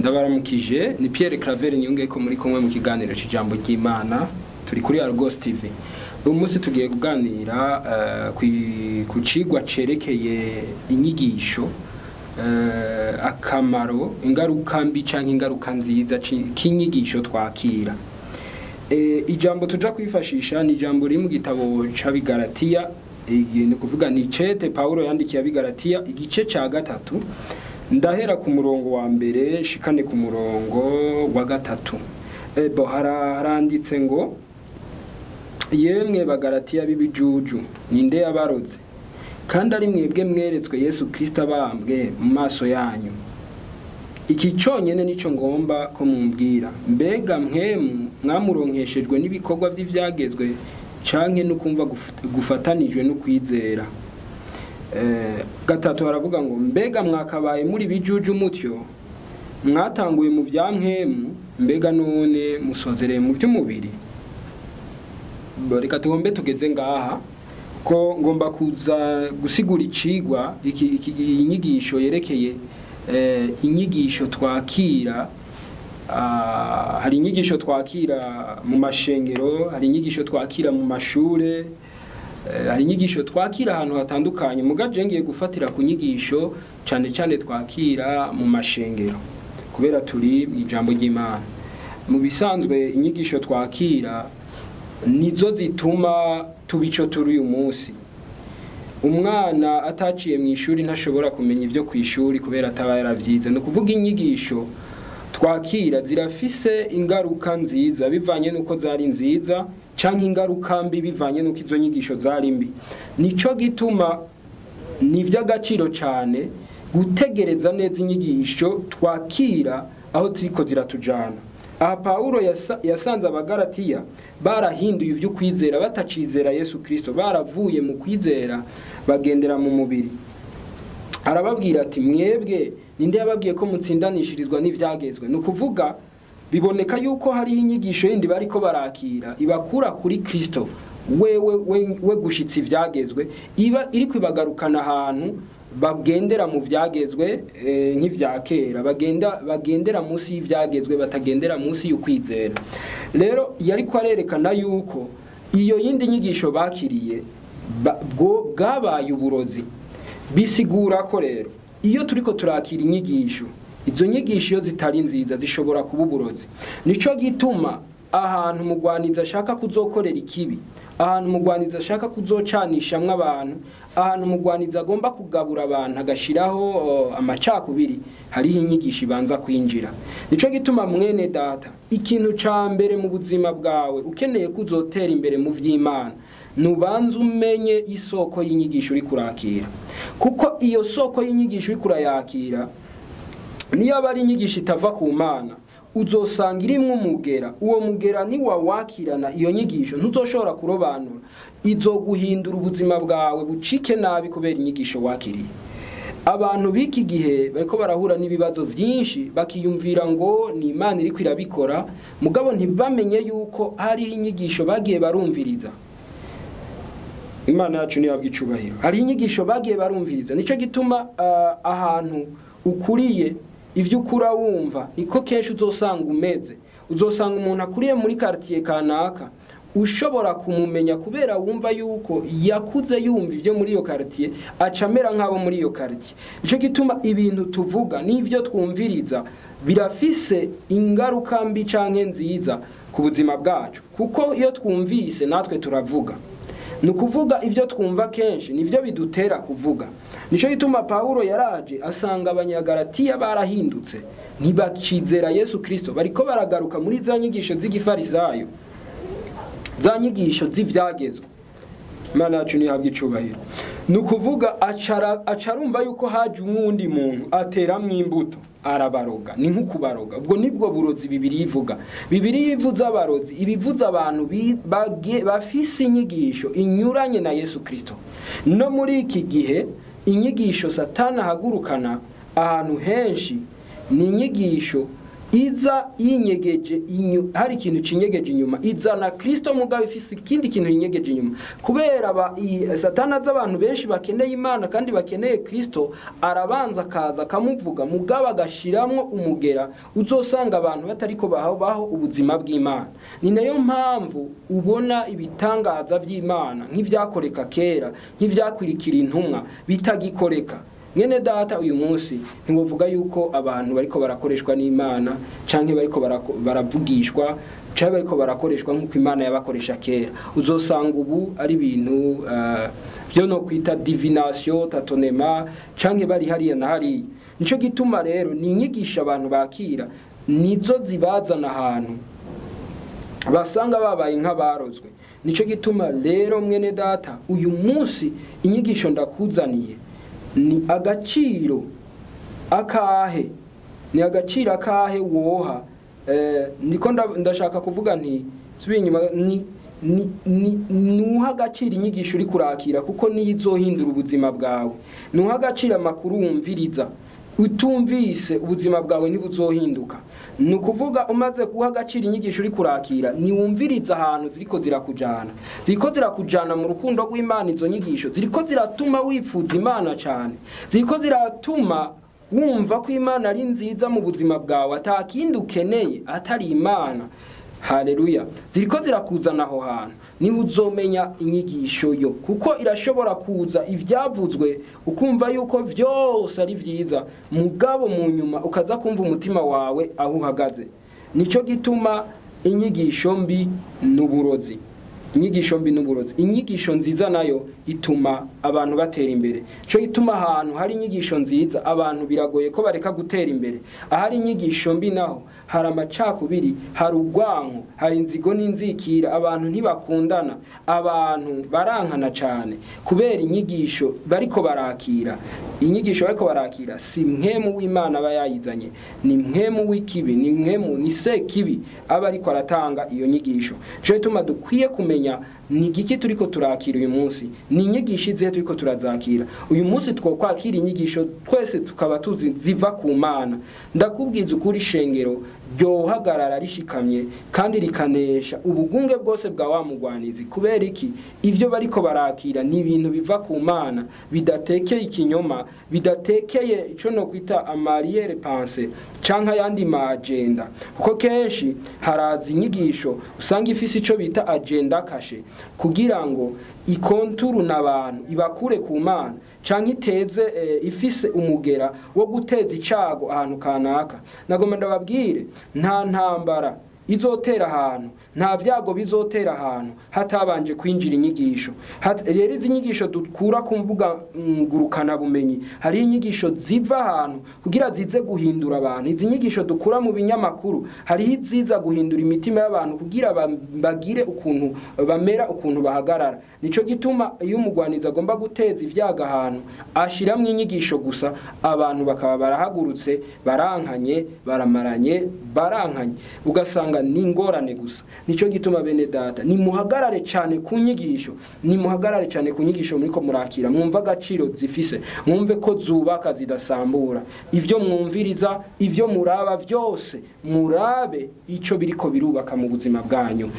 Ndabaramukije, ni Pierre Claver Niyungeko muri kumwe mu kiganiro c'ijambo ry'Imana. Turi kuri Argos TV. Uyu munsi tugiye kuganira ku cigwa cerekeye inyigisho, akamaro, ingaruka mbi canke ingaruka nziza k'inyigisho twakira. Ijambo tuja kwifashisha ni ijambo riri mu gitabo c'Abigalatiya, ni kuvuga ni icete Paulo yandikiye Abigalatiya, igice ca 3, ndahera ku murongo wa 1 shikane ku murongo wa 3. Bo haranditse ngo: yemwe Bagalatiya b'ibijuju, ninde yabaroze? Kandi ari mwebwe mweretswe Yesu Kristo abambwe mu maso yanyu. Iki conyene nico ngomba ko mumbwira: mbega mwemu mwamuronkeshejwe n'ibikorwa vy'ivyagezwe canke n'ukumva gufatanijwe no kwizera? 3 haravuga ngo: mbega mwakabaye muri bijuju mutyo, mwatanguye mu vya mwemu, mbega none musozereye mu vy'umubiri? Reka tugombe tugeze ngaha, ko ngomba kuza gusigura icigwa iki inyigisho yerekeye inyigisho twakira. Hari inyigisho twakira mu mashengero, hari inyigisho twakira mu mashure, hari inyigisho twakira ahantu hatandukanye. Mugaje ngiye gufatira ku nyigisho cane cane twakira mu mashengero, kubera turi mu ijambo ry'Imana. Mu bisanzwe inyigisho twakira nizo zituma tuba ico turi uyu munsi. Umwana ataciye mu ishuri ntashobora kumenya ivyo kw'ishuri kubera ataba yaravyize. Ni ukuvuga inyigisho twakira zirafise ingaruka nziza bivanye nuko zari nziza, canke ingaruka mbi bivanye nuko izo nyigisho zari mbi. Nico gituma ni ivy'agaciro cane gutegereza neza inyigisho twakira aho ziriko ziratujana. Aha Paulo yasanze Abagalatiya barahinduye ivy'ukwizera, batacizera Yesu Kristo, baravuye mu kwizera bagendera mu mubiri. Arababwira ati: mwebwe ninde yababwiye ko mutsindanishirizwa n'ivyagezwe? Ni ukuvuga biboneka yuko hariho inyigisho yindi bariko barakira ibakura kuri Kristo, we gushitsa ivyagezwe, iba iri kwibagarukana ahantu bagendera mu vyagezwe, nk'ivya kera, bagendera munsi y'ivyagezwe, batagendera munsi y'ukwizera. Rero yariko arerekana yuko iyo yindi nyigisho bakiriye bwabaye uburozi. Bisigura ko rero iyo turiko turakira inyigisho, izo nyigisho iyo zitari nziza zishobora kuba uburozi. Nico gituma ahantu mugwaniza ashaka kuzokorera ikibi, ahantu mugwaniza ashaka kuzocanishamwe abantu, ahantu mugwaniza agomba kugabura abantu agashiraho amacakubiri, hariho inyigisho ibanza kwinjira. Nico gituma mwene data, ikintu ca mbere mu buzima bwawe ukeneye kuzotera imbere mu vy'Imana, nubanze umenye isoko y'inyigisho uri kurakira. Kuko iyo soko y'inyigisho uri kurayakira niyo aba ari inyigisho itava ku Mana, uzosanga irimwo umugera. Uwo mugera ni wawakirana iyo nyigisho ntuzoshobora kurobanura, izoguhindura ubuzima bwawe bucike nabi kubera inyigisho wakiriye. Abantu b'iki gihe bariko barahura n'ibibazo vyinshi, bakiyumvira ngo ni Imana iriko irabikora, mugabo ntibamenye yuko hariho inyigisho bagiye barumviriza. Imana yacu nihabwe icubahiro. Hari inyigisho bagiye barumviriza. Nico gituma ahantu ukuriye ivyo ukura wumva niko kenshi uzosanga umeze. Uzosanga umuntu akuriye muri quartier kanaka ushobora kumumenya kubera wumva yuko yakuze yumva ivyo muri iyo quartier, acamera nk'abo muri iyo quartier. Nico gituma ibintu tuvuga n'ivyo twumviriza birafise ingaruka mbi canke nziza ku buzima bwacu, kuko iyo twumvise natwe turavuga. Ni ukuvuga ivyo twumva kenshi nivyo bidutera kuvuga. Nico gituma Paulo yaraje asanga Abanyagalatiya barahindutse, ntibacizera Yesu Kristo, bariko baragaruka muri za nyigisho z'igifarisayo, za nyigisho z'ivyagezwe. Imana yacu nihabwe icubahiro. Ni ukuvuga acarumva yuko haje umwundi muntu ateramwo imbuto, arabaroga. Ni nko kubaroga. Ubwo nibwo burozi Bibiliya ivuga. Bibiliya ivuze abarozi, ibivuze abantu bafise inyigisho inyuranye na Yesu Kristo. No muri iki gihe inyigisho Satani ahagurukana ahantu henshi ni inyigisho iza yinyegeje hari ikintu cinyegeje inyuma, izana Kristo mugabo ifise ikindi kintu yinyegeje inyuma. Kubera Satani azi abantu benshi bakeneye Imana kandi bakeneye Kristo, arabanza akaza akamuvuga mugabo agashiramwo umugera uzosanga abantu batariko baho ubuzima bw'Imana. Ni nayo mpamvu ubona ibitangaza by'Imana nk'ivyakoreka kera, nk'ivyakwirikira intumwa bitagikoreka. Mwene data, uyu munsi ntiwovuga yuko abantu bariko barakoreshwa n'Imana canke bariko baravugishwa canke bariko barakoreshwa nk'uko Imana yabakoresha kera. Uzosanga ubu ari ibintu byo no kwita divination, tatonema, canke bari hariya na hariya. Nico gituma rero ni inyigisho abantu bakira nizo zibazana ahantu basanga babaye nk'abarozwe. Nico gituma rero mwene data, uyu munsi inyigisho ndakuzaniye ni agaciro akahe, ni agaciro akahe woha. Niko ndashaka kuvuga nti subiye inyuma, ni nuha agaciro inyigisho uri kurakira, kuko niyo izohindura ubuzima bwawe. Nuha agaciro amakuru wumviriza, utumvise ubuzima bwawe ntibuzohinduka. Ni ukuvuga umaze guha agaciro inyigisho uri kurakira, niwumviriza ahantu ziriko zirakujana, ziriko zirakujana mu rukundo rw'Imana. Izo nyigisho ziriko ziratuma wifuza Imana cyane, ziriko ziratuma wumva ko Imana ari nziza mu buzima bwawe, atakindi ukeneye atari Imana. Haleluya. Ziriko zirakuzana aho hantu, niho uzomenya inyigisho yo, kuko irashobora kuza ivyavuzwe ukumva yuko vyose ari vyiza, mugabo mu nyuma ukaza kumva umutima wawe aho uhagaze. Nico gituma inyigisho mbi n'uburozi, inyigisho mbi n'uburozi. Inyigisho nziza nayo ituma abantu batera imbere. Nico gituma ahantu hari inyigisho nziza abantu biragoye ko bareka gutera imbere. Ahari inyigisho mbi naho hari amacakubiri, hari urwanko, hari inzigo n'inzikira, abantu ntibakundana, abantu barankana cyane kubera inyigisho bariko barakira. Inyigisho bariko barakira si mpwemu w'Imana aba yayizanye, ni mpwemu w'ikibi, ni mpwemu, ni sekibi aba ariko aratanga iyo nyigisho. Nico gituma dukwiye kumenya ni igiki turiko turakira uyu munsi, ni inyigisho izihe turiko turazakira uyu munsi. Twokwakira inyigisho twese tukaba tuzi ziva ku Mana. Ndakubwiza ukuri, ishengero ryohagarara rishikamye kandi rikanesha ubugunge bwose bwa wa mugwanizi. Kubera iki? Ivyo bariko barakira ni ibintu biva ku Mana, bidatekeye ikinyoma, bidatekeye ico no kwita amarrière pensée canke ayandi ma agenda. Kuko kenshi haraza inyigisho usanga ifise ico bita agenda cachée, kugira ngo ikonturuna abantu ibakure ku Mana, canke iteze ifise umugera wo guteza icago ahantu kanaka. Nagomba ndababwire, nta ntambara izotera ahantu, nta vyago bizotera ahantu hatabanje kwinjira inyigisho. Rero izi nyigisho dukura ku mbuga ngurukana bumenyi, hari inyigisho ziva ahantu kugira zize guhindura abantu. Izi nyigisho dukura mu binyamakuru, hariho iziza guhindura imitima y'abantu kugira bagire ukuntu bamera, ukuntu bahagarara. Nico gituma iyo umugwanizi agomba guteza ivyago ahantu ashiramwo inyigisho gusa, abantu bakaba barahagurutse, barankanye, baramaranye, barankanye, ugasanga ni ingorane gusa. Nico gituma bene data, nimuhagarare cyane ku nyigisho, nimuhagarare cyane ku nyigisho muriko murakira, mwumva agaciro zifise, mwumve ko zubaka zidasambura. Ivyo mwumviriza, ivyo muraba byose, murabe ico biriko birubaka mu buzima bwanyu.